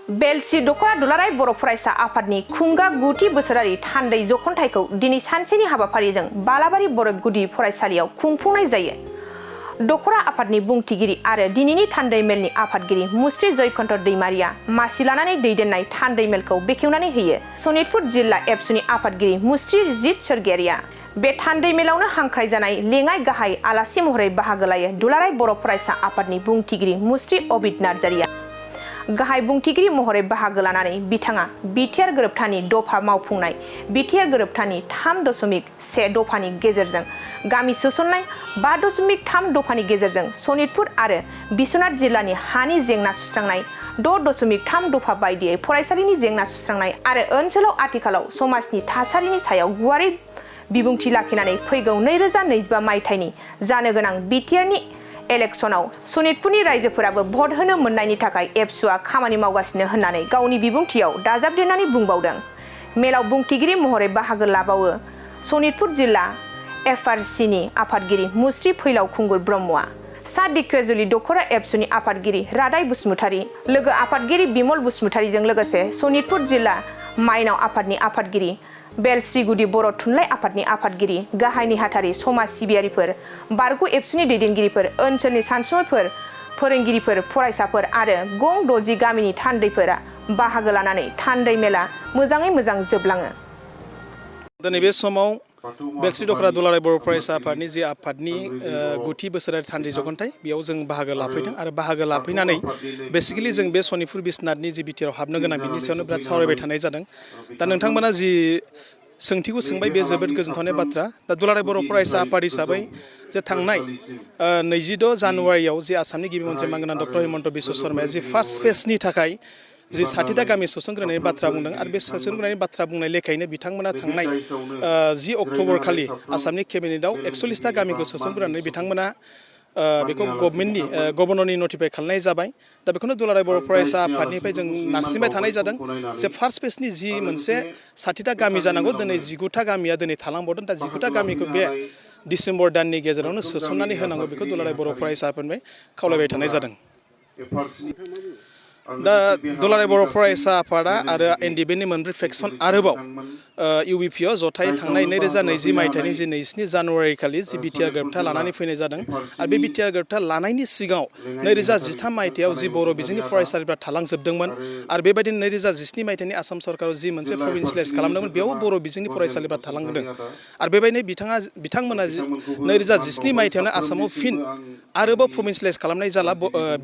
बेलसि दख'र दुलाराय बर' फरायसा आफादनि खुंगा गुथि बोसोरारि थान्दै जख'न्थाइखौ दिनै सानसेनि हाबाफारिजों बालाबारि बर' गुदि फरायसालियाव खुंफुंनाय जायो। दख'र आफादनि बुंथिगिरि आरो दिनैनि थान्दै मेलनि आफादगिरि मुस्रि जयखन्त दैमारिया मासि लानानै दैदेननाय थान्दै मेलखौ बेखेवनानै होयो। सनितपुर जिल्ला एबसुनि आफादगिरि मुस्रि जित सोरगियारिया बे थान्दै मेलावनो हांख्रायजानाय लेङाइ गाहाय आलासि महरै बाहागो लायो। दुलाराय बर' फरायसा आफादनि बुंथिगिरि मुस्रि अबिद नार्जारिया गाहाय बुंथिगिरि महरै बाहागो लानानै बिथाङा बिटिआर गोरोबथानि दफा मावफुंनाय बिटिआर गोरोबथानि 3.1 दफानि गेजेरजों गामि सोसननाय 5.3 दफानि गेजेरजों सनितपुर आरो बिश्वनाथ जिल्लानि हानि जेंना सुस्रांनाय 6.3 दफा बायदियै फरायसालिनि जेंना सुस्रांनाय आरो ओनसोलाव आथिखालाव समाजनि थासारिनि सायाव गुवारै बिबुंथि लाखिनानै फैगौ 2025 मायथाइनि जानो गोनां बिटिआरनि इलेक्शनाव सनितपुरनि रायजोफोराबो भट होनो मोननायनि थाखाय एबसुआ खामानि मावगासिनो होननानै गावनि बिबुंथियाव दाजाबदेरनानै बुंबावदों। मेलाव बुंथिगिरि महरै बाहागो लाबावो सनितपुर जिल्ला एफआरसिनि आफादगिरि मुस्रि फैलाव खुंगुर ब्रह्मआ, सा दिख'र दख'र एबसुनि आफादगिरि रादाय बसुमतारी, लोगो आफादगिरि बिमल बसुमतारीजों लोगोसे सनितपुर जिल्ला माइनाव आफादनि आफादगिरि, बेलस्रि गुदि बर' थुनलाइ आफादनि आफादगिरि, गाहाय नेहाथारि समाज सिबियारिफोर, बारगु एबसुनि दैदेनगिरिफोर, ओनसोलनि सानसुमैफोर, फोरोंगिरिफोर, फरायसाफोर आरो गं 60 गामिनि थान्दैफोरा बाहागो लानानै थान्दै मेला मोजाङै मोजां जोबलाङो। दिनै बे समाव बेलस्रि दख'र दुलाराय बर' फरायसा आफादनि जे आफादनि गुथि बोसोरारि थान्दै जख'न्थाइ बेयाव जों बाहागो लाफैदों आरो बाहागो लाफैनानै बेसिकेलि जों बे सनितपुर बिश्वनाथनि जे बिटिआरआव हाबनो गोनां बिनि सायावनो बिराद सावरायबाय थानाय जादों। दा नोंथांमोना जि सोंथिखौ सोंबाय बे जोबोद गोजोनथावनाय बाथ्रा। दा दुलाराय बर' फरायसा आफाद हिसाबै जे थांनाय 26 जानुवारियाव जे आसामनि गिबि मन्थ्रि मानगोनां डक्टर हिमन्त बिश्व शर्माया जे फार्स्ट फेजनि थाखाय जि 60टा गामि सोसनग्रोनायनि बाथ्रा बुंदों आरो बे सोसनग्रोनायनि बाथ्रा बुंनाय लेखायैनो बिथांमोना थांनाय 10 अक्ट'बर खालि आसामनि केबिनेटआव 41टा गामिखौ सोसनग्रोनानै बिथांमोना बेखौ गभर्नरनि नटिफाइ खालामनाय जाबाय। दा बेखौनो दुलाराय बर' फरायसा आफादनिफ्राय जों नारसिनबाय थानाय जादों जे फार्स्ट फेजनि जि मोनसे 60टा गामि जानांगौ दिनै 19टा गामिया दिनै थालांबावदों। दा 19टा गामिखौ बे डिसेम्बर दाननि गेजेरावनो सोसननानै होनांगौ बेखौ दुलाराय बर' फरायसा आफादनिफ्राय खावलायबाय थानाय जादों। दा दुलाराय बर' फरायसा आफादा आरो एनडिबिनि मोनब्रै फेक्सन आरोबाव इउबिपिआव जथायै थांनाय 2020 मायथाइनि जि 27 जानुवारि खालि जि बिटिआर गोरोबथा लानानै फैनाय जादों आरो बे बिटिआर गोरोबथा लानायनि सिगाङाव 2013 मायथाइयाव जि बर' बिजोंनि फरायसालिफ्रा थालांजोबदोंमोन आरो बेबायदिनो 2017 मायथाइनि आसाम सरकाराव जि मोनसे प्रभिन्सियेलाइज खालामदोंमोन बेयाव बर' बिजोंनि फरायसालिफ्रा थालांदों आरो बेबायदिनो बिथांमोना 2017 मायथाइयावनो आसामाव फिन आरोबाव प्रभिन्सियेलाइज खालामनाय जाला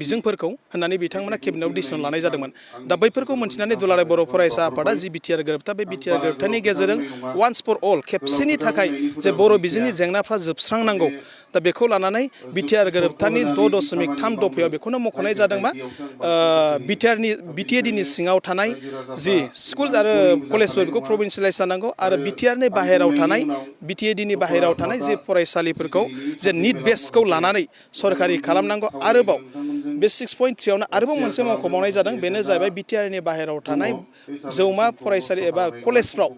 बिजोंफोरखौ होननानै बिथांमोना केबिनेटआव डिसिसन लानाय जादोंमोन। दा बैफोरखौ मोनथिनानै दुलाराय बर' फरायसा आफादा जि बिटिआर गोरोबथा बे बिटिआर गोरोबथानि गेजेरजों वान्स फर अल खेबसेनि थाखाय जे बर' बिजोंनि जेंनाफ्रा जोबस्रांनांगौ दा बेखौ लानानै बिटिआर गोरोबथानि 6.3 दफायाव बेखौनो मख'नाय जादों मा बिटिएडिनि सिङाव थानाय जि स्कुल आरो कलेजफोर बेखौ प्रभिन्सियेलाइज जानांगौ आरो बिटिआरनि बाहेरायाव थानाय बिटिएडिनि बाहेरायाव थानाय जे फरायसालिफोरखौ जे निट बेसखौ लानानै सरकारि खालामनांगौ। आरोबाव बे 6.3आवनो आरोबाव मोनसे मख'बावनाय जादों बेनो जाहैबाय बिटिआरनि बाहेरायाव थानाय जौमा फरायसालि एबा कलेजफ्राव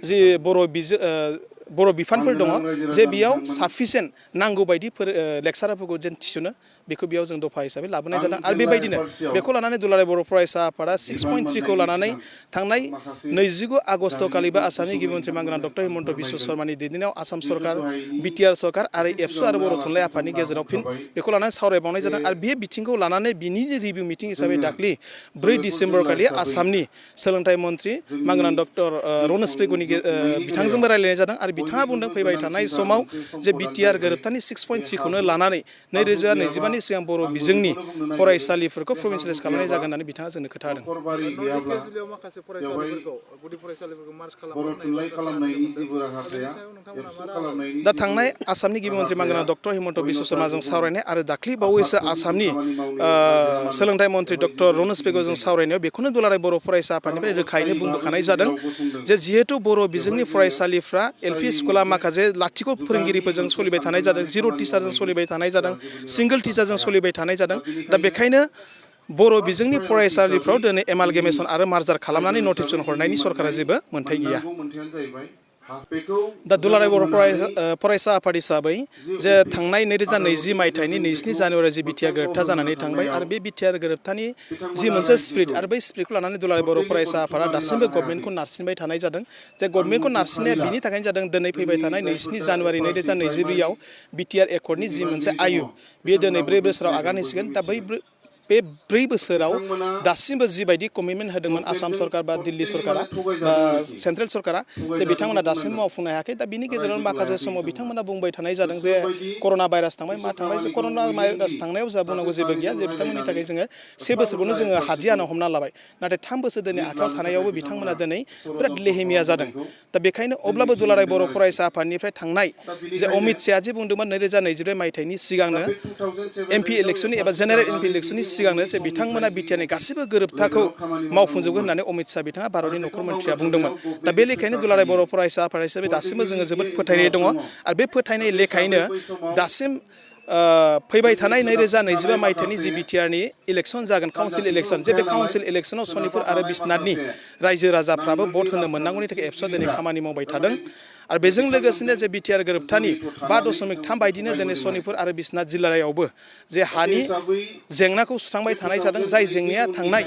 जि बर' बिफानफोर दङ जे बेयाव साफिसियेन्ट नांगौ बायदि लेक्सारारफोरखौ जेन थिसनो बेखौ बेयाव जों दफा हिसाबै लाबोनाय जादों आरो बेबायदिनो बेखौ लानानै दुलाराय बर' फरायसा आफादा 6.3खौ लानानै थांनाय 29 आगस्ट खालिबो आसामनि गिबि मन्थ्रि मानगोनां डक्टर हिमन्त बिश्व शर्मानि दैदेननायाव आसाम सरकार बिटिआर सरकार आरो एबसु आरो बर' थुनलाइ आफादनि गेजेराव फिन बेखौ लानानै सावरायबावनाय जादों आरो बे बिथिंखौ लानानै बिनि रिभिउ मिटिं हिसाबै दाख्लि 4 डिसेम्बर खालि आसामनि सोलोंथाइ मन्थ्रि मानगोनां डक्टर रनज पेगुनि बिथांजोंबो रायलायनाय जादों आरो बिथाङा बुंदों फैबाय थानाय समाव जे बिटिआर गोरोबथानि 6.3खौनो लानानै 2025नि सिगां बर' बिजोंनि फरायसालिफोरखौ प्रभिन्सियेलाइज खालामनाय जागोन होननानै बिथाङा जोंनो खोथा होदों। दा थांनाय आसामनि गिबि मन्थ्रि मानगोनां डक्टर हिमन्त बिश्व शर्माजों सावरायनाय आरो दाख्लि बावैसो आसामनि सोलोंथाइ मन्थ्रि डक्टर रनज पेगुजों सावरायनायाव बेखौनो दुलाराय बर' फरायसा आफादनिफ्राय रोखायैनो बुंबोखानाय जादों जे जिहेतु बर' बिजोंनि फरायसालिफ्रा एलपि स्कुला माखासे लाथिख' फोरोंगिरिफोरजों सोलिबाय थानाय जादों, 0 टिचारजों सोलिबाय थानाय जादों, सिंगोल टिचारजों सोलिबाय थानाय जादों। दा बेखायनो बर' बिजोंनि फरायसालिफ्राव दिनै एमालगेमेसन आरो मार्जार खालामनानै नटिफिकेसन हरनायनि सरकारा जेबो मोन्थाय गैया। दा दुलाराय बर' फरायसा आफाद हिसाबै जे थांनाय 2020 मायथाइनि 27 जानुवारि जि बिटिआर गोरोबथा जानानै थांबाय आरो बे बिटिआर गोरोबथानि जि मोनसे स्पिरिट आरो बै स्पिरिटखौ लानानै दुलाराय बर' फरायसा आफादा दासिमबो गभर्नमेन्टखौ नारसिनबाय थानाय जादों जे गभर्नमेन्टखौ नारसिननाया बिनि थाखायनो जादों दिनै फैबाय थानाय 27 जानुवारि 2022 आव बिटिआर एकर्डनि जि मोनसे आयु बेयो दिनै 4 बोसोराव आगान होसिगोन दा बे 4 बोसोराव दासिमबो जिबायदि कमिटमेन्ट होदोंमोन आसाम सरकार बा दिल्ली सरकारा बा सेन्ट्रेल सरकारा जे बिथांमोना दासिमबो मावफुंनो हायाखै दा बिनि गेजेराव माखासे समाव बिथांमोना बुंबाय थानाय जादों जे कर'ना भाइरास थांबाय मा थांबाय जे कर'ना भाइरास थांनायाव जोंहा बुंनांगौ जेबो गैया जे बिथांमोननि थाखाय जोङो 1 बोसोरखौनो जोङो हाजियानो हमना लाबाय नाथाय 3 बोसोर दिनै आखायाव थानायावबो बिथांमोना दिनै बिराद लेहेमिया जादों दा बेखायनो अब्लाबो दुलाराय बर' फरायसा आफादनिफ्राय थांनाय जे अमित शाहआ जे बुंदोंमोन 2022 मायथाइनि सिगांनो एमपि इलेक्सननि एबा जेनेरेल एमपि इलेक्सननि सिगांनो जे बिथांमोना बिटिआरनि गासिबो गोरोबथाखौ मावफुंजोबगोन होननानै अमित शाह बिथाङा भारतनि नखर मन्थ्रिया बुंदोंमोन दा बे लेखायैनो दुलाराय बर' फरायसा आफाद हिसाबै दासिमबो जोङो जोबोद फोथायनाय दङ आरो बे फोथायनाय लेखायैनो दासिम फैबाय थानाय 2025 मायथाइनि जि बिटिआरनि इलेक्सन जागोन काउन्सिल इलेक्सन जे बे काउन्सिल इलेक्सनाव सनितपुर आरो बिश्वनाथनि रायजो राजाफ्राबो भट होनो मोननांगौनि थाखाय एबसुआ दिनै खामानि मावबाय थादों आरो बेजों लोगोसेनो जे बिटिआर गोरोबथानि 5.3 बायदिनो दिनै सनितपुर आरो बिश्वनाथ जिल्लायावबो जे हानि जेंनाखौ सुस्रांबाय थानाय जादों जाय जेंनाया थांनाय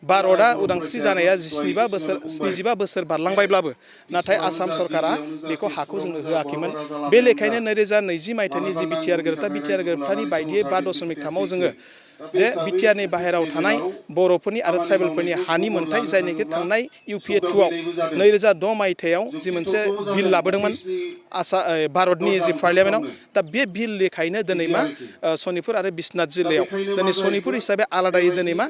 भारतआ उदांस्रि जानाया 75 बोसोर बारलांबायब्लाबो नाथाय आसाम सरकारा बेखौ हाखौ जोंनो होआखैमोन बे लेखायनो 2020 मायथाइनि जि बिटिआर गोरोबथानि बायदियै 5.3 आव जोङो जे बिटिआरनि बाहेरायाव थानाय बर'फोरनि आरो ट्राइबेलफोरनि हानि मोनथाय जायनिखि थांनाय इउपिए 2 आव 2006 मायथाइयाव जि मोनसे बिल लाबोदोंमन भारतनि जि पार्लियामेन्टआव दा बे बिल लेखायैनो दिनै मा सनितपुर आरो बिश्वनाथ जिल्लायाव दिनै सनितपुर हिसाबै आलादायै दिनै मा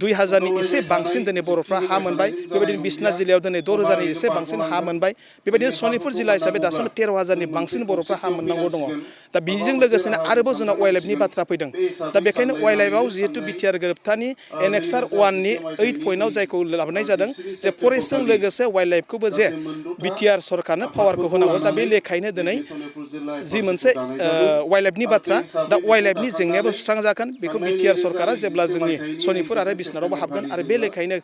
2000नि एसे बांसिन दिनै बर'फ्रा हा मोनबाय बेबायदिनो बिश्वनाथ जिल्लायाव दिनै 6000नि एसे बांसिन हा मोनबाय बेबायदिनो सनितपुर जिल्ला हिसाबै दासिमबो 13000नि बांसिन बर'फ्रा हा मोननांगौ दङ दा बेजों लोगोसेनो आरोबाव जोंना वाइल्डलाइफनि बाथ्रा फैदों दा बेखायनो वाइल्डलाइफआव जिहेतु बिटिआर गोरोबथानि एनेक्सार 1नि 8 पइन्टआव जायखौ लाबोनाय जादों जे फरेस्टजों लोगोसे वाइल्डलाइफखौबो जे बिटिआर सरकारनो पावारखौ होनांगौ दा बे लेखायैनो दिनै जि मोनसे वाइल्डलाइफनि बाथ्रा दा वाइल्डलाइफनि जेंनायाबो सुस्रांजागोन बेखौ बिटिआर सरकारा जेब्ला जोंनि सनितपुर आरो बिश्वनाथआवबो हाबगोन आरो बे लेखायैनो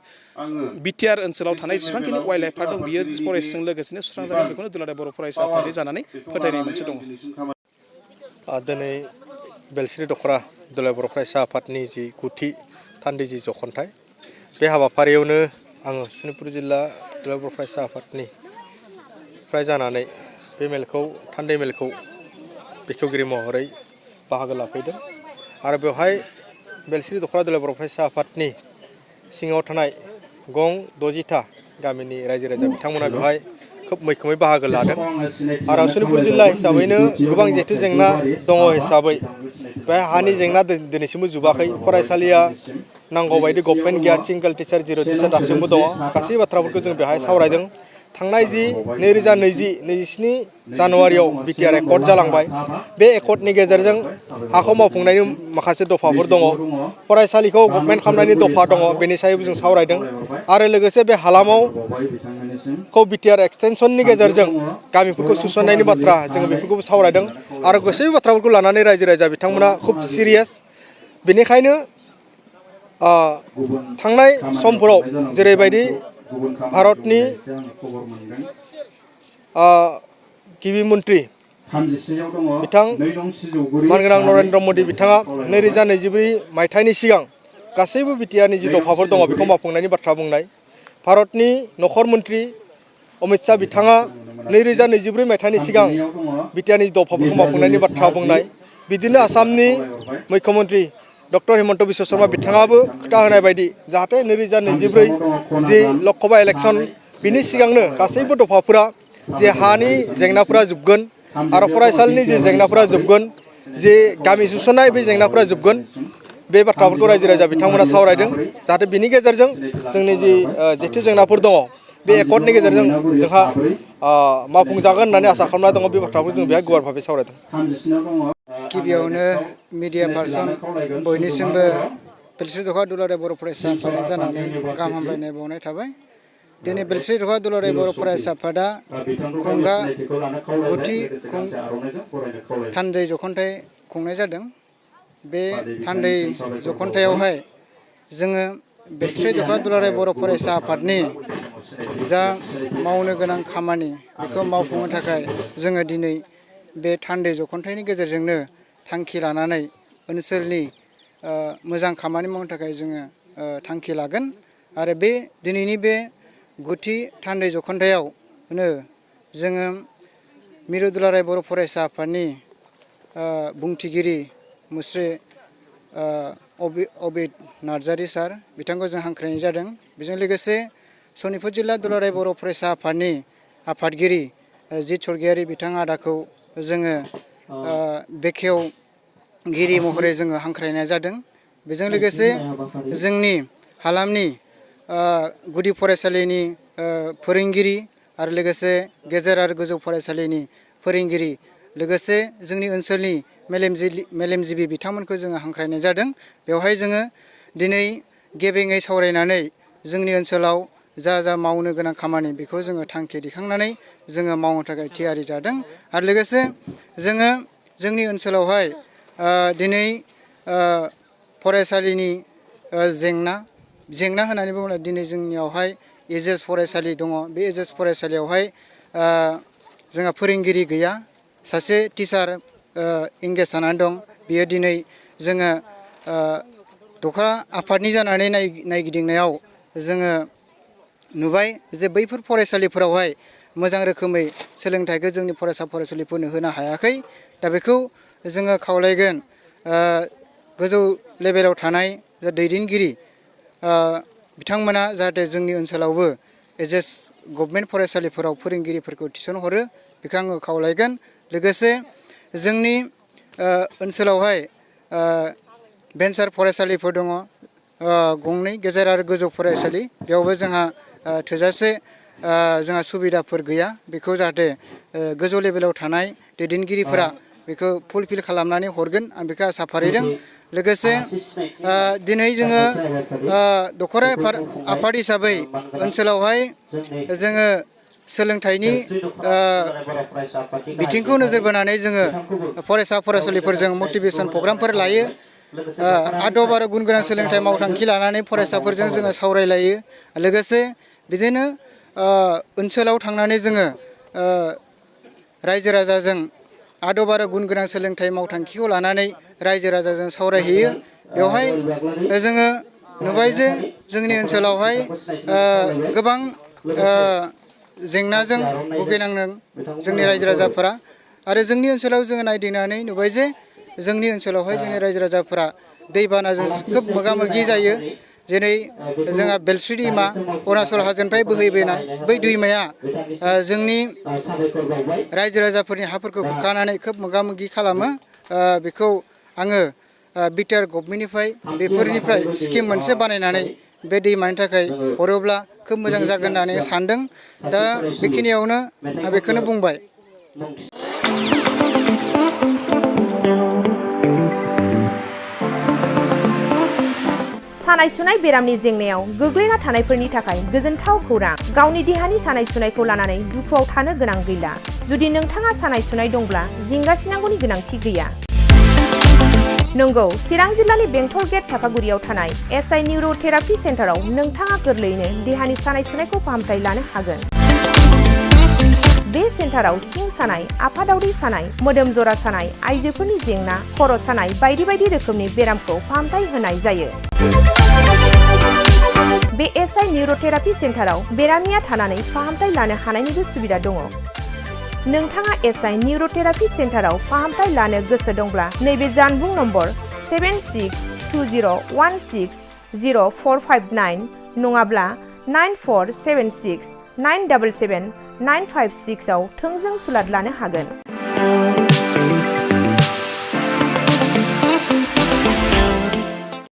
बिटिआर ओनसोलाव थानाय जेसेबांखिनि वाइल्डलाइफ पार्क दं बियो फरेस्टजों लोगोसेनो सुस्रांजागोन बेखौनो दुलाराय बर' फरायसा आफादनि जानानै फोथायनाय मोनसे दङ दिनै बेलस्रि दख'रा दुलाराय बर' फरायसा आफादनि जि 9थि थान्दै जि जख'न्थाइ बे हाबाफारियावनो आङो सनितपुर जिल्ला दुलाराय बर' फरायसा आफादनि फ्राय जानानै बे मेलखौ थान्दै मेलखौ बेखेवगिरि महरै बाहागो लाफैदों आरो बेवहाय बेलस्रि दख'रा दुलाराय बर' फरायसा आफादनि सिङाव थानाय गं 60था गामिनि रायजो राजा बिथांमोना बेवहाय खोब मैखोमै बाहागो लादों आरो सनितपुर जिल्ला हिसाबैनो गोबां जेथो जेंना दङ हिसाबै बेहाय हानि जेंना दिनैसिमबो जोबाखै फरायसालिया नांगौ बायदि गभर्नमेन्ट गैया सिंगल टिचार जिर' टिचार दासिमबो दङ गासै बाथ्राफोरखौ जों बेहाय सावरायदों थांनाय जि 2027 जानुवारियाव बिटिआर एकर्ड जालांबाय बे एकर्डनि गेजेरजों हाखौ मावफुंनायनि माखासे दफाफोर दङ फरायसालिखौ गभर्नमेन्ट खालामनायनि दफा दङ बेनि सायाव जों सावरायदों आरो लोगोसे बे हालामाव खौ बिटिआर एक्सटेनसननि गेजेरजों गामिफोरखौ सुस्रांनायनि बाथ्रा जोङो बेफोरखौबो सावरायदों आरो गासै बाथ्राफोरखौ लानानै रायजो राजा बिथांमोना खुब सिरियास बेनिखायनो थांनाय समफोराव जेरैबायदि भारतनि गिबि मन्त्रि बिथां मानगोनां नरेन्द्र मदि बिथाङा 2024 मायथाइनि सिगां गासैबो बिटिआरनि जि दफाफोर दङ बेखौ मावफुंनायनि बाथ्रा बुंनाय भारतनि नखर मन्त्रि अमित शाह बिथाङा 2024 मायथाइनि सिगां बिटिआरनि दफाफोरखौ मावफुंनायनि बाथ्रा बुंनाय बिदिनो आसामनि मुख्यमन्त्रि डक्टर हिमन्त बिश्व शर्मा बिथाङाबो खोथा होनाय बायदि जाहाथे 2024 जि लकसभा इलेक्सन बिनि सिगांनो गासैबो दफाफोरा जे हानि जेंनाफोरा जोबगोन आरो फरायसालिनि जे जेंनाफोरा जोबगोन जे गामि सुस्रांनाय बे जेंनाफोरा जोबगोन बे बाथ्राफोरखौ रायजो राजा बिथांमोना सावरायदों जाहाथे बिनि गेजेरजों जोंनि जि जेथो जेंनाफोर दङ बे एकर्डनि गेजेरजों जोंहा मावफुंजागोन होननानै आसा खालामना दङ बे बाथ्राखौ जों बेहाय गुवार भाबै सावरायदों गिबियावनो मिडिया पार्सन बयनिसिमबो बेलस्रि दख'रा दुलाराय बर' फरायसा आफादनि जानानै गाहाम हामलायनाय बावनाय थाबाय दिनै बेलस्रि दख'रा दुलाराय बर' फरायसा आफादा खुंगा 9थि थान्दै जख'न्थाइ खुंनाय जादों बे थान्दै जख'न्थायावहाय जोङो बेलस्रि दख'रा दुलाराय बर' फरायसा आफादनि जा मावनो गोनां खामानि बेखौ मावफुंनो थाखाय जोङो दिनै बे थान्दै जख'न्थाइनि गेजेरजोंनो थांखि लानानै ओनसोलनि मोजां खामानि मावनो थाखाय जोङो थांखि लागोन आरो बे दिनैनि बे गुथि थान्दै जख'न्थायावनो जोङो मिरु दुलाराय बर' फरायसा आफादनि बुंथिगिरि मुस्रि अबिद नार्जारि सार बिथांखौ जों हांख्रायनाय जादों। बेजों लोगोसे सनितपुर जिल्ला दुलाराय बर' फरायसा आफादनि आफादगिरि जित स्वर्गियारि बिथां आदाखौ जोङो बेखेवगिरि महरै जोङो हांख्रायनाय जादों। बेजों लोगोसे जोंनि हालामनि गुदि फरायसालिनि फोरोंगिरि आरो लोगोसे गेजेर आरो गोजौ फरायसालिनि फोरोंगिरि लोगोसे जोंनि ओनसोलनि मेलेमजिबि बिथांमोनखौ जोङो हांख्रायनाय जादों। बेवहाय जोङो दिनै गेबेङै सावरायनानै जोंनि ओनसोलाव जा मावनो गोनां खामानि बेखौ जोङो थांखि दिखांनानै जोङो मावनो थाखाय थियारि जादों। आरो लोगोसे जोङो जोंनि ओनसोलावहाय दिनै फरायसालिनि जेंना होननानै बुङोब्ला दिनै जोंनियावहाय एजेस फरायसालि दङ। बे एजेस फरायसालियावहाय जोंहा फोरोंगिरि गैया, सासे टिचार इंगेज जानानै दं। बियो दिनै जोङो दख'र आफादनि जानानै नायगिदिंनायाव जोङो नुबाय जे बैफोर फरायसालिफोरावहाय मोजां रोखोमै सोलोंथाइखौ जोंनि फरायसा फरायसुलिफोरनो होनो हायाखै। दा बेखौ जोङो खावलायगोन गोजौ लेभेलाव थानाय दैदेनगिरि बिथांमोना जाहाथे जोंनि ओनसोलावबो एजेस गभमेन्ट फरायसालिफोराव फोरोंगिरिफोरखौ थिसनहरो बेखौ आङो खावलायगोन। लोगोसे जोंनि ओनसोलावहाय भेन्सार फरायसालिफोर दङ, गंनै गेजेर आरो गोजौ फरायसालि। बेयावबो जोंहा थोजासे जोंहा सुबिदाफोर गैया। बेखौ जाहाथे गोजौ लेभेलाव थानाय दैदेनगिरिफोरा बेखौ फुलफिल खालामनानै हरगोन आं बेखौ आसा फारिदों। लोगोसे दिनै जोङो दख'र आफाद हिसाबै ओनसोलावहाय जोङो सोलोंथाइनि बिथिंखौ नोजोर बोनानै जोङो फरायसा फरायसुलिफोरजों मटिभेसन प्रग्रामफोर लायो। आदब आरो गुन गोनां सोलोंथाइ मावथांखि लानानै फरायसाफोरजों जोङो सावरायलायो। लोगोसे बिदिनो ओनसोलाव थांनानै जोङो रायजो राजाजों आदब आरो गुन गोनां सोलोंथाइ मावथांखिखौ लानानै रायजो राजाजों सावरायहैयो। बेवहाय जोङो नुबाय जे जोंनि ओनसोलावहाय गोबां जेंनाजों भुगिनांदों जोंनि रायजो राजाफोरा। आरो जोंनि ओनसोलाव जोङो नायदिंनानै नुबाय जे जोंनि ओनसोलावहाय जोंनि रायजो राजाफोरा दैबानाजों खोब मोगा मोगि जायो। जेरै जोंहा बेलस्रि दैमा अरुणाचल हाजोनिफ्राय बोहैबोनाय बै दैमाया जोंनि रायजो राजाफोरनि हाफोरखौ खुरखानानै खोब मोगा मोगि खालामो। बेखौ आङो बिटिआर गभमेन्टनिफ्राय बेफोरनिफ्राय स्किम मोनसे बानायनानै बे दैमानि थाखाय हरोब्ला खोब मोजां जागोन होननानै सानदों। दा बेखिनियावनो आं बेखौनो बुंबाय। सानाय सुनाय बेरामनि जेंनायाव गोग्लैना थानायफोरनि थाखाय गोजोनथाव खौरां। गावनि देहानि सानाय सुनायखौ लानानै दुखुआव थानो गोनां गैला। जुदि नोंथाङा सानाय सुनाय दंब्ला जिंगासिनांगौनि गोनांथि गैया। नंगौ, चिरां जिल्लानि बेंटल गेट चापागुरियाव थानाय एसआइ निउर' थेरापि सेन्टाराव नोंथाङा गोरलैयैनो देहानि सानाय सुनायखौ फाहामथाय लानो हागोन। बे सेन्टाराव सिं सानाय, आफादावरि सानाय, मोदोम जरा सानाय, आइजोफोरनि जेंना, खर' सानाय बायदि बायदि रोखोमनि बेरामखौ फाहामथाय होनाय जायो। बे एसआइ निउर' थेरापि सेन्टाराव बेरामिया थानानै फाहामथाय लानो हानायनिबो सुबिदा दङ। नोंथाङा एसआइ निउर' थेरापि सेन्टाराव फाहामथाय लानो गोसो दंब्ला नैबे जानबुं नम्बर 7620160459 नङाब्ला 9476977956 आव थोंजों सुलाद लानो हागोन।